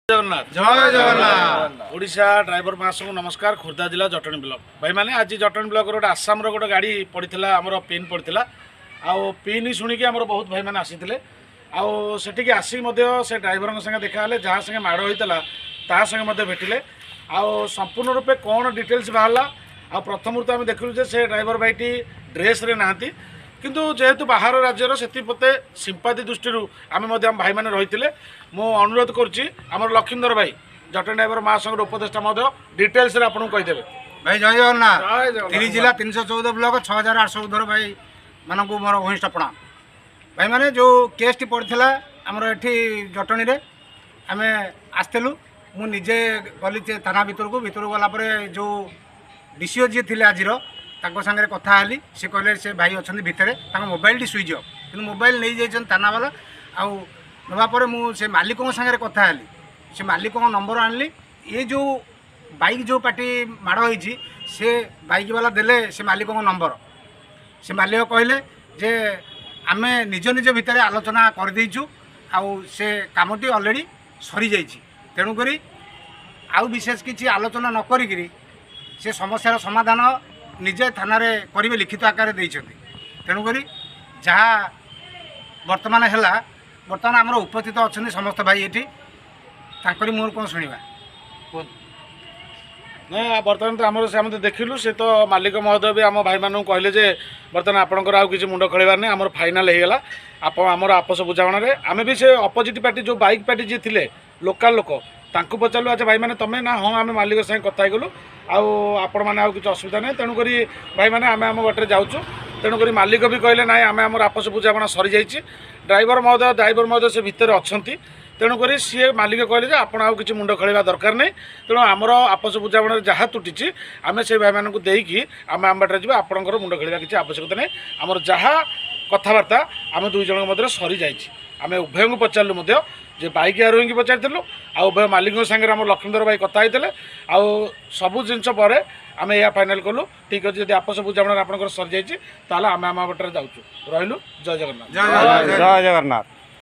ଜଗନ୍ନାଥ। ଜୟ Jagannath. Odisha driver ମହାସଂଘ ନମସ୍କାର। ଖୋର୍ଦ୍ଧା ଜିଲ୍ଲା ଜଟଣୀ ବ୍ଲକ। ଭାଇମାନେ, ଆଜି ଜଟଣୀ ବ୍ଲକର ଗୋଟେ ଆସାମର ଗୋଟେ ଗାଡ଼ି ପଡ଼ିଥିଲା, ଆମର ପିନ୍ ପଡ଼ିଥିଲା। ଆଉ ପିନ୍ ଶୁଣିକି ଆମର ବହୁତ ଭାଇମାନେ ଆସିଥିଲେ। ଆଉ ସେଠିକି ଆସିକି ମଧ୍ୟ ସେ ଡ୍ରାଇଭରଙ୍କ ସାଙ୍ଗେ ଦେଖା ହେଲେ, ଯାହା ସାଙ୍ଗେ ମାଡ଼ ହୋଇଥିଲା ତା ସାଙ୍ଗେ ମଧ୍ୟ ଭେଟିଲେ। ଆଉ ସମ୍ପୂର୍ଣ୍ଣ ରୂପେ କ'ଣ ଡିଟେଲ୍ସ ବାହାରିଲା? ଆଉ ପ୍ରଥମରୁ ତ ଆମେ ଦେଖିଲୁ ଯେ ସେ ଡ୍ରାଇଭର ଭାଇଟି ଡ୍ରେସ୍ରେ ନାହାନ୍ତି, କିନ୍ତୁ ଯେହେତୁ ବାହାର ରାଜ୍ୟର, ସେଥିପ୍ରତି ସିମ୍ପାଥି ଦୃଷ୍ଟିରୁ ଆମେ ମଧ୍ୟ ଆମ ଭାଇମାନେ ରହିଥିଲେ। ମୁଁ ଅନୁରୋଧ କରୁଛି, ଆମର ଲକ୍ଷ୍ମୀଧର ଭାଇ, ଜଟଣୀ ଡ୍ରାଇଭର ମହାସଂଘର ଉପଦେଷ୍ଟା ମଧ୍ୟ ଡିଟେଲ୍ସରେ ଆପଣଙ୍କୁ କହିଦେବେ। ଭାଇ, ଜୟ ଜଗନ୍ନାଥ। ଜୟ ଜଗନ୍ନାଥ। 30 ଜିଲ୍ଲା, 314 ବ୍ଲକ, 6800 ଭାଇ ମାନଙ୍କୁ ମୋର ଭୂମିଷ୍ଠ ପ୍ରଣାମ। ଭାଇମାନେ, ଯେଉଁ କେସ୍ଟି ପଡ଼ିଥିଲା ଆମର ଏଠି ଜଟଣୀରେ, ଆମେ ଆସିଥିଲୁ। ମୁଁ ନିଜେ ଗଲି ସେ ଥାନା ଭିତରକୁ। ଭିତରକୁ ଗଲା ପରେ ଯେଉଁ ଡିସିଓ ଯିଏ ଥିଲେ ଆଜିର, ତାଙ୍କ ସାଙ୍ଗରେ କଥା ହେଲି। ସେ କହିଲେ ସେ ଭାଇ ଅଛନ୍ତି ଭିତରେ, ତାଙ୍କ ମୋବାଇଲଟି ସୁଇଚ୍ ଅଫ୍, କିନ୍ତୁ ମୋବାଇଲ ନେଇଯାଇଛନ୍ତି ଥାନାବାଲା। ଆଉ ନେବା ପରେ ମୁଁ ସେ ମାଲିକଙ୍କ ସାଙ୍ଗରେ କଥା ହେଲି, ସେ ମାଲିକଙ୍କ ନମ୍ବର ଆଣିଲି। ଏ ଯେଉଁ ବାଇକ୍, ଯେଉଁ ପାର୍ଟି ମାଡ଼ ହେଇଛି, ସେ ବାଇକ୍ ବାଲା ଦେଲେ ସେ ମାଲିକଙ୍କ ନମ୍ବର। ସେ ମାଲିକ କହିଲେ ଯେ ଆମେ ନିଜ ନିଜ ଭିତରେ ଆଲୋଚନା କରିଦେଇଛୁ ଆଉ ସେ କାମଟି ଅଲରେଡ଼ି ସରିଯାଇଛି। ତେଣୁକରି ଆଉ ବିଶେଷ କିଛି ଆଲୋଚନା ନ କରିକିରି ସେ ସମସ୍ୟାର ସମାଧାନ ନିଜେ ଥାନାରେ କରିବେ, ଲିଖିତ ଆକାରରେ ଦେଇଛନ୍ତି। ତେଣୁକରି ଯାହା ବର୍ତ୍ତମାନ ହେଲା, ବର୍ତ୍ତମାନ ଆମର ଉପସ୍ଥିତ ଅଛନ୍ତି ସମସ୍ତ ଭାଇ ଏଠି, ତାଙ୍କରି ମୁହଁରୁ କ'ଣ ଶୁଣିବା। କୁହନ୍ତୁ। ନାଇଁ, ବର୍ତ୍ତମାନ ତ ଆମର ସେ ଆମେ ତ ଦେଖିଲୁ, ସେ ତ ମାଲିକ ମହୋଦୟ ବି ଆମ ଭାଇମାନଙ୍କୁ କହିଲେ ଯେ ବର୍ତ୍ତମାନ ଆପଣଙ୍କର ଆଉ କିଛି ମୁଣ୍ଡ ଖେଳିବାର ନାହିଁ, ଆମର ଫାଇନାଲ୍ ହେଇଗଲା ଆପଣ ଆମର ଆପୋଷ ବୁଝାମଣାରେ। ଆମେ ବି ସେ ଅପୋଜିଟ୍ ପାର୍ଟି, ଯେଉଁ ବାଇକ୍ ପାର୍ଟି ଯିଏ ଥିଲେ, ଲୋକାଲ୍ ଲୋକ, ତାଙ୍କୁ ପଚାରିଲୁ, ଆଚ୍ଛା ଭାଇମାନେ ତମେ? ନା, ହଁ, ଆମେ ମାଲିକ ସାଙ୍ଗେ କଥା ହେଇଗଲୁ ଆଉ ଆପଣମାନେ ଆଉ କିଛି ଅସୁବିଧା ନାହିଁ। ତେଣୁକରି ଭାଇମାନେ, ଆମେ ଆମ ବାଟରେ ଯାଉଛୁ। ତେଣୁକରି ମାଲିକ ବି କହିଲେ, ନାଇଁ, ଆମେ ଆମର ଆପୋଷ ବୁଝାମଣା ସରିଯାଇଛି। ଡ୍ରାଇଭର ମହୋଦୟ ସେ ଭିତରେ ଅଛନ୍ତି। ତେଣୁକରି ସିଏ ମାଲିକ କହିଲେ ଯେ ଆପଣ ଆଉ କିଛି ମୁଣ୍ଡ ଖେଳିବା ଦରକାର ନାହିଁ। ତେଣୁ ଆମର ଆପୋଷ ବୁଝାମଣାରେ ଯାହା ତୁଟିଛି, ଆମେ ସେଇ ଭାଇମାନଙ୍କୁ ଦେଇକି ଆମେ ଆମ ବାଟରେ ଯିବା। ଆପଣଙ୍କର ମୁଣ୍ଡ ଖେଳିବା କିଛି ଆବଶ୍ୟକତା ନାହିଁ। ଆମର ଯାହା କଥାବାର୍ତ୍ତା ଆମ ଦୁଇ ଜଣଙ୍କ ମଧ୍ୟରେ ସରିଯାଇଛି। ଆମେ ଉଭୟଙ୍କୁ ପଚାରିଲୁ ମଧ୍ୟ ଯେ ବାଇକ୍ ଆରୋହୀଙ୍କୁ ପଚାରିଥିଲୁ ଆଉ ଉଭୟ ମାଲିକଙ୍କ ସାଙ୍ଗରେ ଆମ ଲକ୍ଷ୍ମୀଧର ଭାଇ କଥା ହେଇଥିଲେ। ଆଉ ସବୁ ଜିନିଷ ପରେ ଆମେ ଏହା ଫାଇନାଲ୍ କଲୁ, ଠିକ୍ ଅଛି, ଯଦି ଆପୋଷ ବୁଝାମଣାରେ ଆପଣଙ୍କର ସରିଯାଇଛି, ତାହେଲେ ଆମେ ଆମ ବାଟରେ ଯାଉଛୁ, ରହିଲୁ। ଜୟ ଜଗନ୍ନାଥ। ଜୟ ଜଗନ୍ନାଥ। ଜୟ ଜଗନ୍ନାଥ।